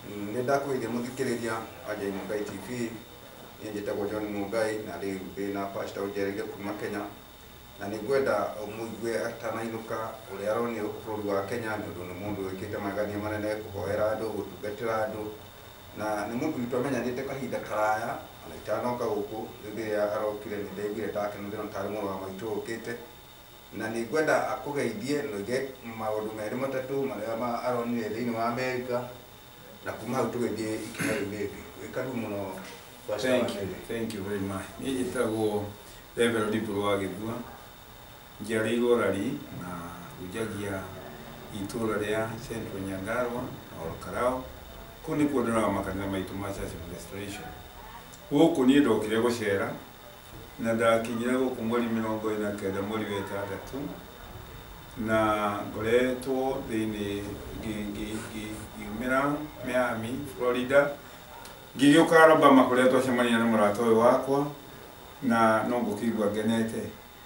Nĩ ndakũgeithia mũthikĩrĩria wa Jay Mungai TV. Niĩ njĩtagwo John Mungai na rĩu ndĩ na pastor ũnjereire kuma Kenya, na nĩ ngwenda ũmũigue atanainũka ũrĩa aronire gũkũ bũrũri wa Kenya, nĩ ũndũ nĩ mũndũ wĩkĩte magegania manene kũhoera andũ, gũtungatĩra andũ, na nĩ mũthuri twamenyanĩte kahinda karaya ona itanoka gũkũ. Rĩu rĩrĩa arokire nĩ ndaiguire ndakena, ndĩrona tarĩ mũrũ wa maitũ ũkĩte, na nĩ ngwenda akũgeithie na oige maũndũ merĩ matatũ marĩa aronire thĩinĩ wa Amerika, na kuma hau tũgĩthiĩ ikinya rĩu rĩngĩ. Wĩ karibu mũno, Pastor. Thank you, thank you very much. Niĩ njĩtagwo Reverend Paul wa Gĩthua, njiarĩirwo Rari na hunjagia itũũra rĩa Central Nyandarua na Olkalou. Kũu nĩkuo ndoraga makanitha maitũ ma Church of Restoration. Gũkũ niĩ ndokire gũcera na ndakinyire gũkũ mweri 49 mweri wa ĩtandatũ, na ngoretwo thĩinĩ ngiumĩra Miami, Florida, ngĩgĩũka Alabama kũrĩa twacemania na mũrata ũyũ wakwa, na no ngũkĩigua ngenete.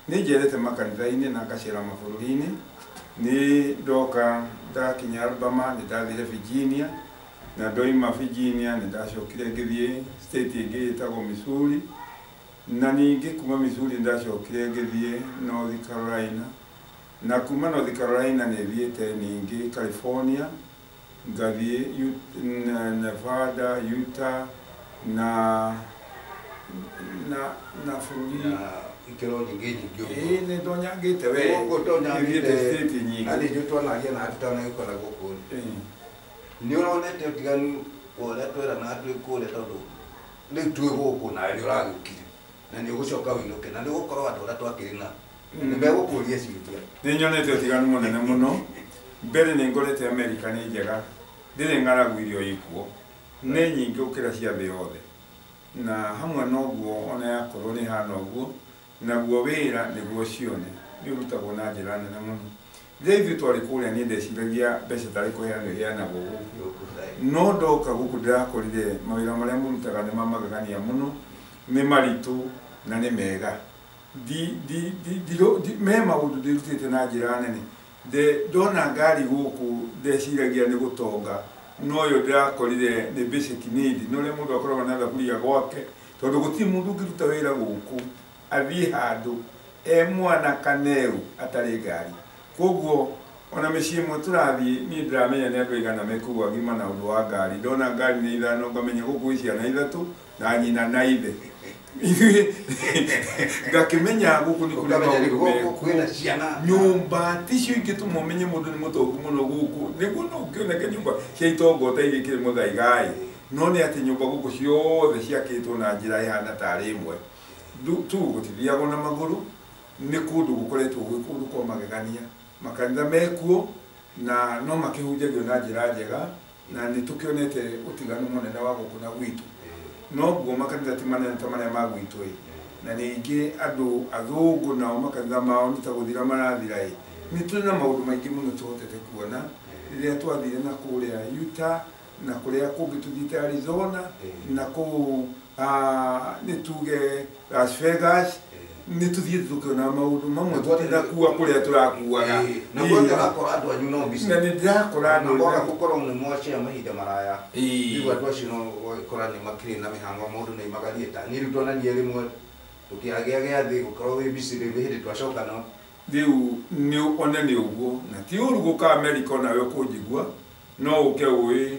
Nĩ njerete makanitha-inĩ na ngacera mabũrũri-inĩ. Nĩ ndoka ndakinya Alabama nĩ ndathire Virginia, na ndoima Virginia nĩ ndacokire ngĩthiĩ state ĩngĩ ĩtagwo Missouri, na ningĩ kuma Missouri nĩ ndacokire ngĩthiĩ North Carolina, na kuma North Carolina nĩ thiĩte ningĩ California, ngathiĩ Nevada, Utah na na bũrũri na ikĩro nyingĩ nyingĩ ũguo. Ĩĩ, nĩ ndonyangĩte we. Ũguo ndonyangĩte. Nĩ thiĩte state nyingĩ. Na nĩ njũĩ twanagia na tũtanagĩũka na gũkũ. Nĩ ũronete ũtiganu wa ũrĩa tweranaga twĩ kũrĩa, tondũ rĩu twĩ gũkũ nawe nĩ ũragĩũkire na nĩ ũgũcoka wĩinũke, na nĩ ũgũkorwo andũ arĩa twakĩrĩ na nĩ megũkũria ciũria. Nĩ nyonete ũtiganu mũnene mũno. Mbere nĩ ngorete Amerika nĩ njega, ndĩrĩ ng'aragu, irio ikuo nĩ nyingĩ gũkĩra cia thĩ yothe, na hamwe na ũguo ona yakorwo nĩ hana ũguo, naguo wĩra nĩguo cione nĩ ũrutagwo na njĩra nene mũno. Rĩrĩa ithuĩ twarĩ kũrĩa niĩ ndeciragia mbeca tarĩ kũheanwo iheanagwo gũkũ, no ndoka gũkũ ndĩrakorire mawĩra marĩa mũrutaga nĩ ma magegania mũno, nĩ maritũ na nĩ mega. Me maũndũ ndĩrutĩte na njĩra nene. Ndona ngari gũkũ ndeciragia nĩ gũtonga, no ũyũ ndĩrakorire nĩ basic need, nĩ ũrĩa mũndũ akoragwo na thaburia gwake, tondũ gũtirĩ mũndũ ũngĩruta wĩra gũkũ athiĩ handũ e mwana kaneu atarĩ ngari. Koguo ona mĩciĩ ĩmwe tũrathiĩ niĩ ndĩramenya nĩ andũ aigana mekũgwa agima na ũndũ wa ngari. Ndona ngari nĩ ithano ngamenya gũkũ gwĩ ciana ithatũ na nyina na ithe. Ithuĩ ngakĩmenya gũkũ nĩ kũrĩ maũndũ mekuo. Kwĩna ciana. Nyũmba ticio ingĩtũma ũmenye mũndũ nĩ mũtongu mũno gũkũ, nĩguo no ũkĩoneke nyũmba cia itonga ũtaigĩkĩre mũthaiga-ĩ, no nĩ atĩ nyũmba gũkũ ciothe ciakĩtwo na njĩra ĩhana tarĩ ĩmwe tu, gũtithiagwo na magũrũ. Nĩ kũndũ gũkoretwo gwĩ kũndũ kwa magegania, makanitha mekuo na no makĩhunjagio na njĩra njega, na nĩ tũkĩonete ũtiganu mũnene wa gũkũ na gwitũ. Noguo makanitha ti manene ta marĩa ma gwitũ ĩ, na ningĩ andũ athũngũ nao makanitha mao nĩ ta gũthira marathira ĩ. Nĩ tũrĩ na maũndũ maingĩ mũno tũhotete kuona rĩrĩa twathire na kũrĩa Utah na kũrĩa kũngĩ tũthiĩte Arizona na kũu nĩ tuge Las Vegas, nĩ tũthiĩte tũkĩona maũndũ mamwe tũtinakua kũrĩa tũrakuaga. Na guothe ũrakora andũ anyu no mbici. Na nĩ ndĩrakora na andũ kwaga gũkorwo nĩ mwacea mahinda maraya, rĩu andũ acio no ũgagĩkora nĩ makĩrĩ na mĩhang'o, mũndũ nĩ aimagarie. Ta niĩ rĩu twananie rĩmwe tũkĩagĩa gĩathĩ gũkorwo wĩ busy, rĩu hĩndĩ twacoka no Rĩu nĩ one nĩ ũguo, na ti ũru gũka Amerika onawe ũkũnjigua, no ũke ũĩ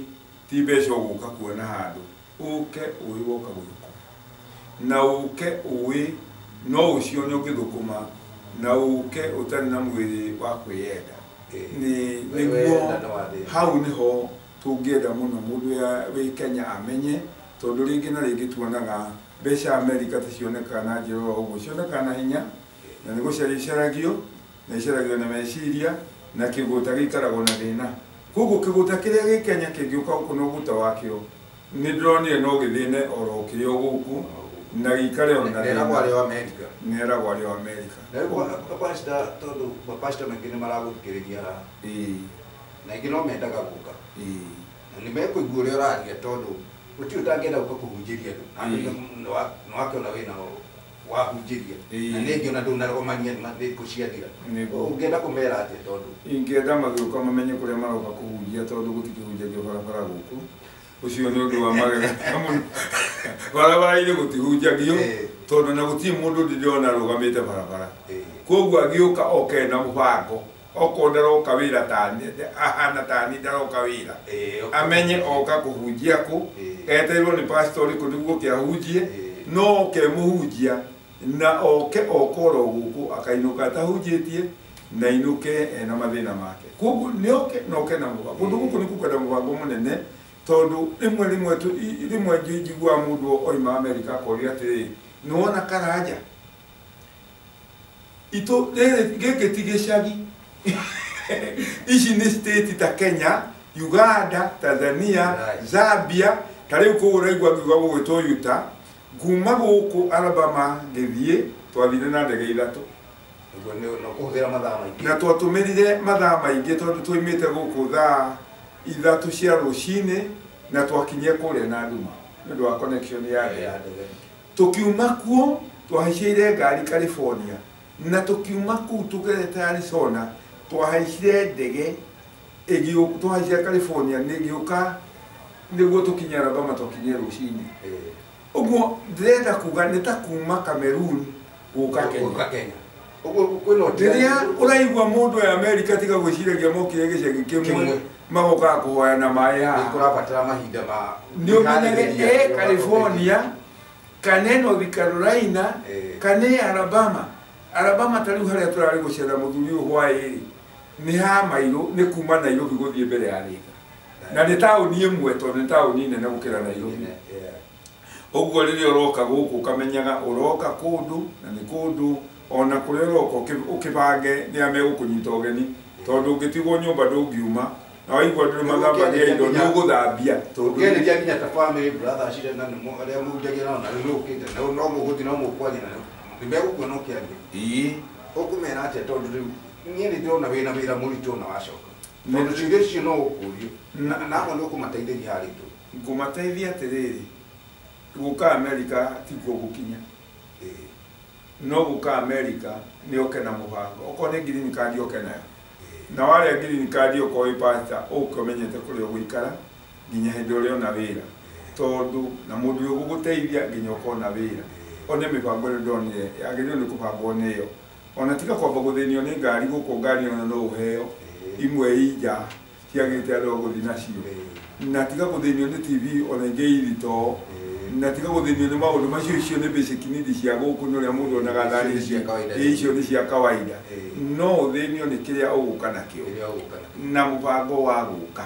ti mbeca ũgũka kuona handũ, ũke ũĩ woka gũthũkũma, na ũke ũĩ no ũcione ũgĩthũkũma, na ũke ũtarĩ na mwĩrĩ wa kwĩyenda. Nĩ nĩguo hau nĩho tũngĩenda mũno mũndũ wĩ Kenya amenye, tondũ rĩngĩ na rĩngĩ tuonaga mbeca Amerika ticionekaga na njĩra oro ũguo, cionekaga na hinya na nĩ gũcaria icaragio, na icaragio na meciria, na kĩgũta gĩikaragwo na thĩna. Koguo kĩgũta kĩrĩa gĩ Kenya kĩngĩũka gũkũ na ũgũta wakĩo, nĩ ndĩronire no gĩthĩne oro kĩrĩ o gũkũ na gĩikare o na Neragwo thĩna. Arĩ o Amerika. Neragwo arĩ o Amerika. Na rĩu pastor, tondũ mapastor maingĩ nĩ maragũthikĩrĩria haha na aingĩ no mendaga gũka na nĩ mekũigua ũrĩa ũraria, tondũ gũtirĩ ũtangĩenda gũka kũhunjĩria andũ. Na nĩ wakĩona wĩna wahunjĩria na nĩ ngĩona ndũnarogomania nĩ ciathira. Ũngĩenda kũmera atĩa tondũ Ingĩenda magĩũka mamenye kũrĩa maroka kũhunjia, tondũ gũtikĩhunjagio barabara gũkũ. Ũcio nĩ ũndũ wa magegania mũno. Barabara-inĩ gũtihunjagio tondũ na gũtirĩ mũndũ ndĩrona arũgamĩte barabara. Koguo agĩũka oke na mũbango, okorwo ndaroka wĩra tani ahana tani ndaroka wĩra, amenye oka kũhunjia kũ, etereirwo nĩ pastor ũrĩkũ nĩguo oke ahunjie, no oke mũhunjia na oke okorwo gũkũ akainũka atahunjĩtie na inũke ena mathĩna make. Koguo nĩ oke na oke na mũbango. Kũndũ gũkũ nĩ gũkwenda mũbango mũnene tondũ rĩmwe njiguaga mũndũ oima Amerika akoria atĩrĩrĩ, nĩwona Karanja itũ rĩrĩ gĩkĩ ti gĩcagi. Ici nĩ state ta Kenya, Uganda, Tanzania, Zambia, ta rĩu kũu ũraigua ngiuga gũgwĩtwo Utah. Kuma gũkũ Alabama ngĩthiĩ twathire na ndege ithatũ. Na twatũmĩrire mathaa maingĩ tondũ twaimĩte gũkũ thaa 3 cia rũcinĩ na twakinyie kũrĩa na nduma nĩ ũndũ wa connection ya ndege. Tũkiuma kuo twahaicire ngari California na tũkiuma kũu tũgerete Arizona twahaicire ndege twahaicire California nĩ ĩgĩũka nĩguo tũkinye Alabama twakinyie rũcinĩ. Ũguo ndĩrenda kuga nĩ ta kuma Cameroon gũka Kenya. Rĩrĩa ũraigua mũndũ wa Amerika tiga gwĩciragia mokire gĩcagi kĩmwe magokaga kũhoya na maĩ haha. Kũrabatara mahinda ma nĩ ũmenyage California kana North Carolina kana Alabama. Alabama ta rĩu harĩa tũrarĩ gũcera mũthuri ũyũ hwaĩ-rĩ nĩ ha mairũ nĩ kuma Nairobi gũthiĩ mbere ya Thika. Na nĩ taũni ĩmwe tondũ nĩ taũni nene gũkĩra Nairobi. Ũguo rĩrĩa ũroka gũkũ ũkamenyaga ũroka kũndũ na nĩ kũndũ ona kũrĩa ũroka ũkĩbange nĩ a megũkũnyita ũgeni tondũ ũngĩtigwo nyũmba ndũngiuma na waigua ndũrĩ mathambagia indo nĩ ũgũthambia tondũ ũkĩenderia nginya ta family brothers iria na arĩa mũhunjagia nao na rĩu ũkĩte no mũgũthiĩ no mũkwaria na nĩ megũkuona ũkĩaria. Ĩĩ. Ũkũmera atĩa tondũ rĩu niĩ nĩ ndĩrona wĩna wĩra mũritũ na wacoka tondũ ciũria icio no ũkũrio na amwe nĩ ũkũmateithĩria harĩ tũ. Ngũmateithia atĩrĩrĩ, gũka Amerika tikuo gũkinya. No gũka Amerika nĩ oke na mũbango. Okorwo nĩ green card oke nayo. Na warĩa green card okorwo wĩ pastor ũke ũmenyete kũrĩa ũgũikara nginya hĩndĩ ũrĩa ũrĩona wĩra. Tondũ na mũndũ ũrĩa ũgũgũteithia nginya ũkona wĩra. One mĩbango ĩrĩa ndonire yagĩrĩirwo nĩ kũbangwo nĩyo. Ona tiga kwamba gũthĩnio nĩ ngari gũkũ ngari ona no ũheo imwe inja ciagĩte andũ a gũthiĩ nacio. Na tiga gũthĩnio nĩ TV ona ingĩ irito. Na tiga gũthĩnio nĩ maũndũ macio icio nĩ basic needs cia gũkũ nĩ ũrĩa mũndũ onaga thani icio nĩ cia kawaida. No ũthĩnio nĩ kĩrĩa ũgũka nakĩo na mũbango wa gũka.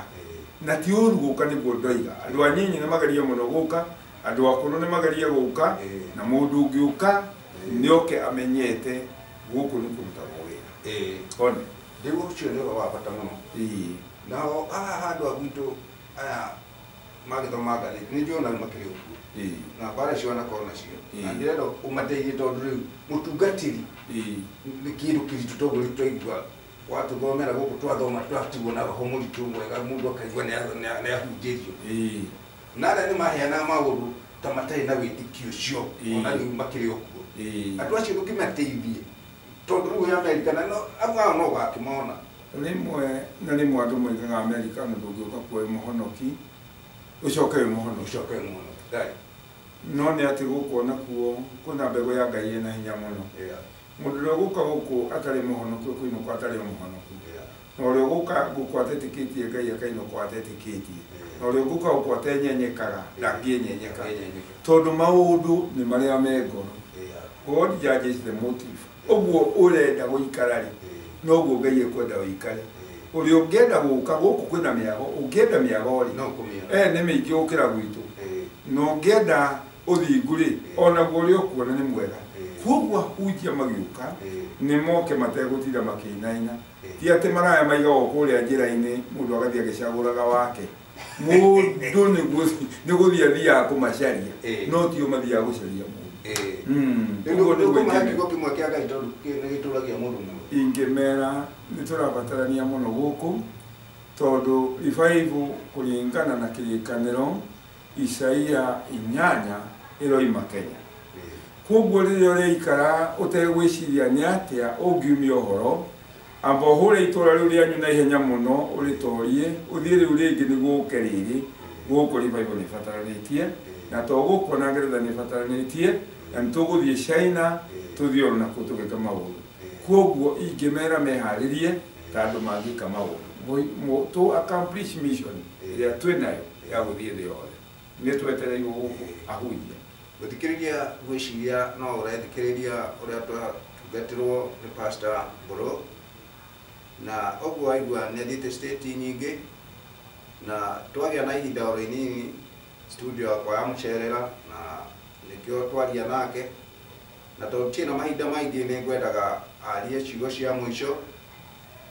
Na ti ũru gũka nĩguo ndoiga. Andũ anyinyi nĩ mageria mũno gũka, andũ akũrũ nĩ mageria gũka, na mũndũ ũngĩũka nĩ oke amenyete gũkũ nĩ kũrutagwo wĩra. One. Rĩu ũcio nĩ ũhoro wa bata mũno. Nao haha handũ a gwitũ aya magĩthoma ngathĩti nĩ njũĩ ona makĩrĩ okuo. Na mbara icio wanakorwo nacio. Na ndĩrenda ũmateithie tondũ rĩu mũtungatĩri nĩ kĩndũ kĩritũ tondũ rĩu twaigua watũthomera gũkũ twathoma twatigwo na roho mũritũ mwega mũndũ akaigua nĩ ahunjĩrio. Na arĩa nĩ maheanaga maũndũ ta matarĩ na wĩtĩkio ũcio ona rĩu makĩrĩ okuo. Andũ acio ndũkĩmateithie tondũ rĩu wĩ Amerika na amwe ao no ũgakĩmona. Rĩmwe na rĩmwe andũ moigaga Amerika na ndũngĩũka kuo wĩ mũhonoki ũcoke wĩ mũhonoki. Ũcoke wĩ mũhonoki. No nĩ atĩ gũkũ onakuo kwĩna mbegũ ya Ngai ĩna hinya mũno. Mũndũ ũrĩa ũgũka gũkũ atarĩ mũhonoku ekũinũka atarĩ mũhonoku. Na ũrĩa ũgũka gũkũ atetĩkĩtie Ngai akainũka atetĩkĩtie. Na ũrĩa ũgũka gũkũ atenyenyekaga ndangĩenyenyeka. Tondũ maũndũ nĩ marĩa me ngoro. God judges the motive. Ũguo ũrenda gũikara rĩ, noguo Ngai ekwenda ũikare. Ũrĩa ũngĩenda gũka gũkũ kwĩna mĩago, ũngĩenda mĩago rĩ, No kũmĩona. Nĩ mĩingĩ gũkĩra gwitũ. Na ũngĩenda ũthingu rĩ, onaguo ũrĩa ũkuona nĩ mwega. Koguo ahunjia magĩũka, nĩ moke mategũtinda makĩinaina. Ti atĩ maraya maigagwo kũrĩa njĩra-inĩ, mũndũ agathiĩ agĩcagũraga wake. Mũndũ nĩ gũthiĩ athiaga kũmacaria, no tio mathiaga gũcaria mũndũ. Rĩu Ũguo nĩguo nĩkũmahe ingĩmera. kiugo kĩmwe kĩa Ngai tondũ nĩ gĩtũragia mũndũ mũno. Ingĩmera nĩ tũrabatarania mũno gũkũ tondũ revival kũringana na kĩrĩkanĩro Isaia 8 ĩroima Kenya. Koguo rĩrĩa ũrĩikara ũtegwĩciria nĩ atĩa ũngiumia ũhoro, amba ũhũre itũũra rĩu rĩanyu na ihenya mũno ũrĩtorie, ũthiĩ rĩu rĩngĩ nĩguo ũke rĩrĩ. Gũkũ revival nĩ ĩbataranĩtie, na to gũkũ na Ngeretha nĩ ĩbataranĩtie, na nĩ tũgũthiĩ China, tũthiĩ ona kũu tũgĩka maũndũ. Kwoguo ingĩmera meharĩrie ta andũ mangĩka maũndũ to accomplish mission ĩrĩa twĩ nayo ya gũthiĩ thĩ yothe. Nĩ twetereirwo gũkũ ahunjia. Gũthikĩrĩria ngwĩciria no ũrethikĩrĩria ũrĩa twatungatĩrwo nĩ Pastor Mbũrũ, na ũguo waigua nĩ athiĩte state nyingĩ, na twagĩa na ihinda oro inini studio yakwa ya mũcerera, na nĩkĩo twaria nake, na tondũ tiĩ na mahinda maingĩ nĩ ngwendaga arie ciugo cia mũico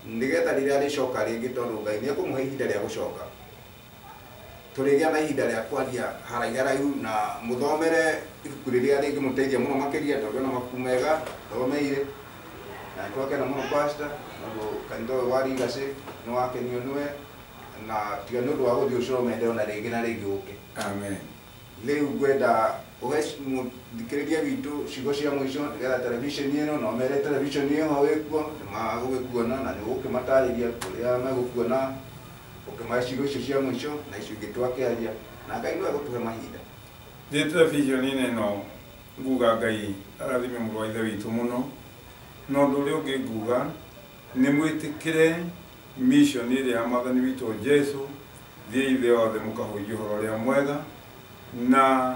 nĩgetha rĩrĩa arĩcoka rĩngĩ, tondũ Ngai nĩ ekũmũhe ihinda rĩa gũcoka, tũrĩgĩa na ihinda rĩa kwaria haraiharaihu na mũthomere ibuku rĩrĩa rĩngĩmũteithia mũno makĩria, tondũ ena mabuku mega thomeire, na nĩtwakena mũno Pastor, tondũ kanitha ũyũ wa Legacy nĩ wakenio nĩwe, na tiga nĩ ũndũ wa gũthiĩ ũcoro mende ona rĩngĩ na rĩngĩ ũke. Amen. Rĩu ngwenda ũhe mũthikĩrĩria witũ ciugo cia mũico nĩgetha televisheni ĩno, no mere televisheni ĩyo wĩkuo nĩmagũgĩkuona na nĩũgũkĩmatarĩria kũrĩa megũkuona, ũkĩmahe ciugo icio cia mũico na icio ingĩ twakĩaria, na Ngai no egũtũhe mahinda. Ndĩ televisheni-inĩ ĩno nguga Ngai arathime mũrũ wa ithe witũ mũno, na ũndũ ũrĩa ũngĩ nguga nĩ mwĩtĩkĩre mission ĩrĩa ya mwathani witũ Jesũ, thiĩi thĩ yothe mũkahunjie ũhoro ũrĩa mwega, na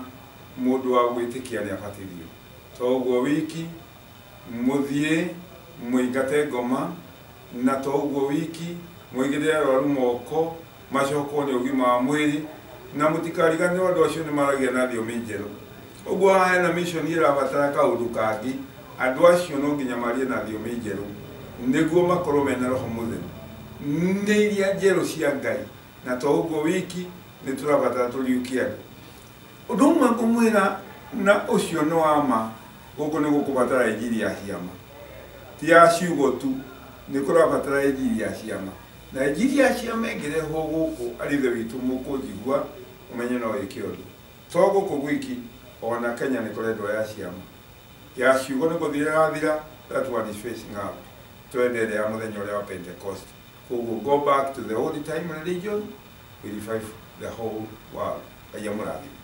mũndũ wa gwĩtĩkia nĩ abatithio. To ũguo wiki mũthiĩ mũingate ngoma, na to ũguo wiki mũigĩrĩre arwaru moko macokwo nĩ ũgima wa mwĩrĩ, na mũtikariganĩrwo andũ acio nĩ maragia na thiomi njerũ. Ũguo haha hena mission ĩrabatara kaũndũ kangĩ, andũ acio no nginya marie na thiomi njerũ nĩguo makorwo mena roho mũtheru, nĩ iria njerũ cia Ngai. Na to ũguo wiki nĩ tũrabatara tũriũkie andũ. Ũndũ ũmwe ngũmwĩra na ũcio nĩ wa ma, gũkũ nĩ gũkũbatara injiri ya ciama, ti ya ciugo tu, nĩ kũrabatara injiri ya ciama, na injiri ya ciama ĩngĩrehwo gũkũ arĩ ithe witũ mũkũnjigua ũmenye no ĩke ũndũ. To gũkũ gwiki, ona Kenya nĩ kũrendwo ya ciama, ya ciugo nĩ gũthira ĩrathira, that one is facing out. Twende ĩrĩa ya mũthenya ũrĩa wa Pentecost. Koguo go back to the old time religion, we revive the whole world. Ngai amũrathime.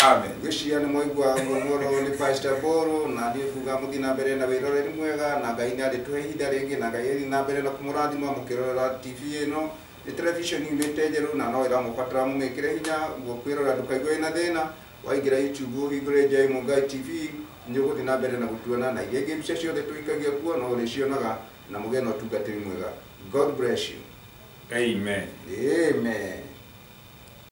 Amen. Ngwĩciria nĩ mwaigua ũguo nĩ Pastor Mbũrũ, na niĩ nguga mũthiĩ na mbere na wĩroreri mwega, na Ngai nĩ arĩtũhe ihinda rĩngĩ, na Ngai athiĩ na mbere na kũmũrathima mũkĩrorera TV ĩno. Nĩ television yumĩte njerũ na no ĩramũbatara mũmĩkĩre hinya, ũguo kwĩrora ndũkaigue wĩna thĩna. Waingĩra YouTube ũhingũre J Mungai TV, nĩ ũgũthiĩ na mbere na gũtuona, na iria ingĩ mbica ciothe tũikagia kuo no ũrĩcionaga, na mũgĩe na ũtungatĩri mwega. God bless you. Amen. Amen.